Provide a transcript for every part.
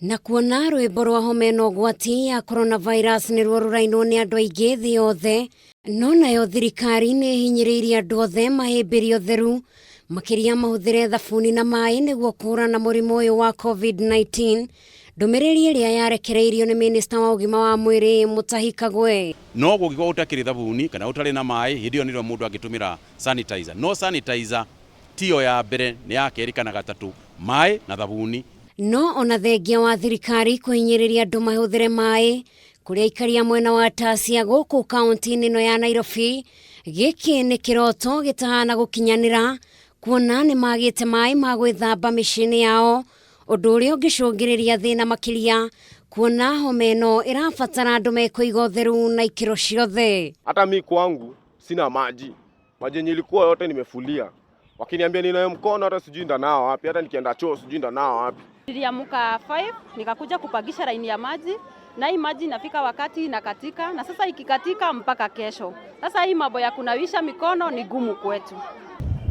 Na kuona rwĩmbo rwa homa ĩno ũgwati ya coronavirus nĩruo rũrainwo nĩ andũ aingĩ thĩ yothe, no nayo thirikari nĩ ĩhinyĩrĩirie andũ othe mahĩmbĩrie ũtheru, makĩria mahũthĩre thabuni na maĩ nĩguo kũhũrana mũrimũ ũyũ wa COVID-19, ndũmĩrĩri ĩrĩa yarekereirio nĩ minista wa ũgima wa mwĩrĩ Mutahi Kagwe. No kũngĩkorwo gũtakĩrĩ thabuni kana gũtarĩ na maĩ, hĩndĩ ĩyo nĩrĩo mũndũ angĩtũmĩra sanitizer. No sanitizer tiyo ya mbere, nĩ ya kerĩ kana gatatũ, maĩ na thabuni. No ona thengia wa thirikari kũhinyĩrĩria andũ mahũthĩre maĩ, kũrĩ aikari a mwena wa Tasia gũkũ kaunti-inĩ ĩno ya Nairobi, gĩkĩ nĩ kĩroto gĩtahana gũkinyanĩra, kuona nĩ magĩte maĩ ma gwĩthamba mĩciĩ-inĩ yao, ũndũ ũrĩa ũngĩcũngĩrĩria thĩna makĩria, kuona homa ĩno ĩrabatara andũ mekũiga ũtheru na ikĩro ciothe. Hata mi kwangu sina maji, maji yenye ilikuwa yote nimefulia. Wakiniambia ninawe mkono, hata sijui ndanao wapi, hata nikienda choo sijui ndanao wapi. Niliamka 5 nikakuja kupangisha laini ya maji, na hii maji inafika wakati inakatika, na sasa ikikatika mpaka kesho. Sasa hii mambo ya kunawisha mikono ni gumu kwetu.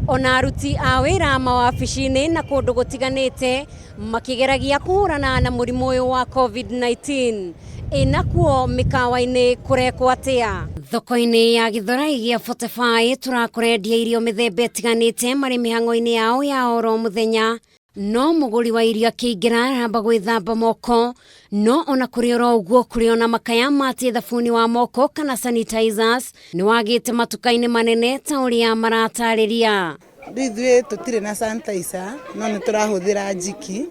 Ona aruti a wĩra mawabici-inĩ na kũndũ gũtiganĩte makĩgeragia kũhũrana na mũrimũ ũyũ wa COVID-19. Ĩ nakuo mĩkawa-inĩ kũrekwo atĩa? Thoko-inĩ ya Gĩthũrai gĩa 45 tũrakũrendia irio mĩthemba ĩtiganĩte marĩ mĩhang'o-inĩ yao ya oro mũthenya. No mũgũri wa irio akĩingĩra aramba gwĩthamba moko, no ona kũrĩ oro ũguo kũrĩ ona makaya matĩ thabuni wa moko kana sanitizers nĩ wagĩte matuka-inĩ manene ta ũrĩa maratarĩria. Rĩu ithuĩ tũtirĩ na sanitizer no nĩ tũrahũthĩra njiki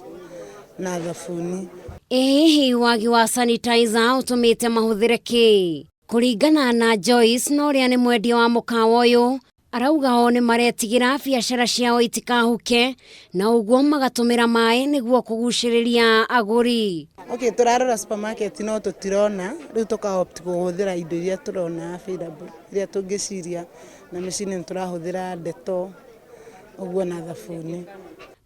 na thabuni. Ĩ hihi wagi wa sanitizer ũtũmĩte mahũthĩre kĩ? Kũringana na Joyce na ũrĩa nĩ mwendia wa mũkawa ũyũ, arauga o nĩ maretigĩra biacara ciao itikahuke na ũguo magatũmĩra maĩ nĩguo kũgucĩrĩria agũri. Okay, tũrarora supermarket no tũtirona, rĩu tũka opt kũhũthĩra indo iria tũrona available, iria tũngĩciria na mĩciĩ-inĩ nĩ tũrahũthĩra ndeto ũguo na thabuni.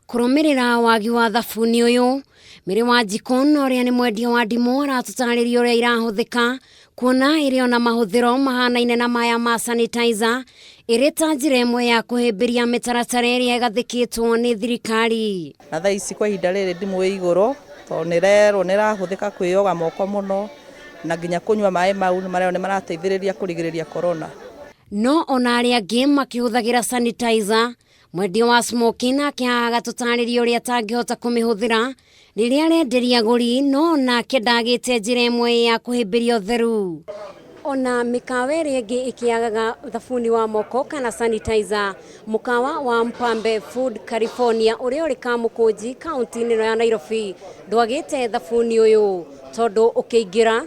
Kũrũmĩrĩra wagi wa thabuni ũyũ, Mary Wanjikũ na ũrĩa nĩ mwendia wa ndimũ aratũtarĩria ũrĩa irahũthĩka kuona ĩrĩ ona mahũthĩro mahanaine na maya ma sanitizer ĩrĩ ta njĩra ĩmwe ya kũhĩmbĩria mĩtaratara ĩrĩa ĩgathĩkĩtwo nĩ thirikari. Na thaa ici kwa ihinda rĩrĩ ndimũ ĩ igũrũ tondũ nĩ ĩrerwo nĩ ĩrahũthĩka kwĩyoga moko mũno na nginya kũnyua maĩ mau nĩ marerwo nĩ marateithĩrĩria kũrigĩrĩria corona. No ona arĩa angĩ makĩhũthagĩra sanitizer, mwendia wa smoky nake agatũtarĩria ũrĩa atangĩhota kũmĩhũthĩra rĩrĩa arenderia agũri, no nake ndagĩte njĩra ĩmwe ya kũhĩmbĩria ũtheru. Ona mĩkawa ĩrĩa ĩngĩ ĩkĩagaga thabuni wa moko kana sanitizer, mũkawa wa Mpambe Food California ũrĩa ũrĩ Kamũkũnji kaunti-inĩ ĩno ya Nairobi ndwagĩte thabuni ũyũ tondũ ũkĩingĩra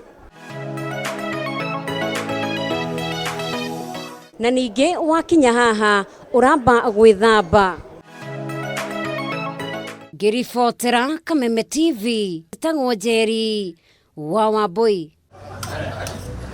na ningĩ wakinya haha ũramba gwĩthamba. Ngĩribotera Kameme TV, njĩtagwo Njeri wa Wambui.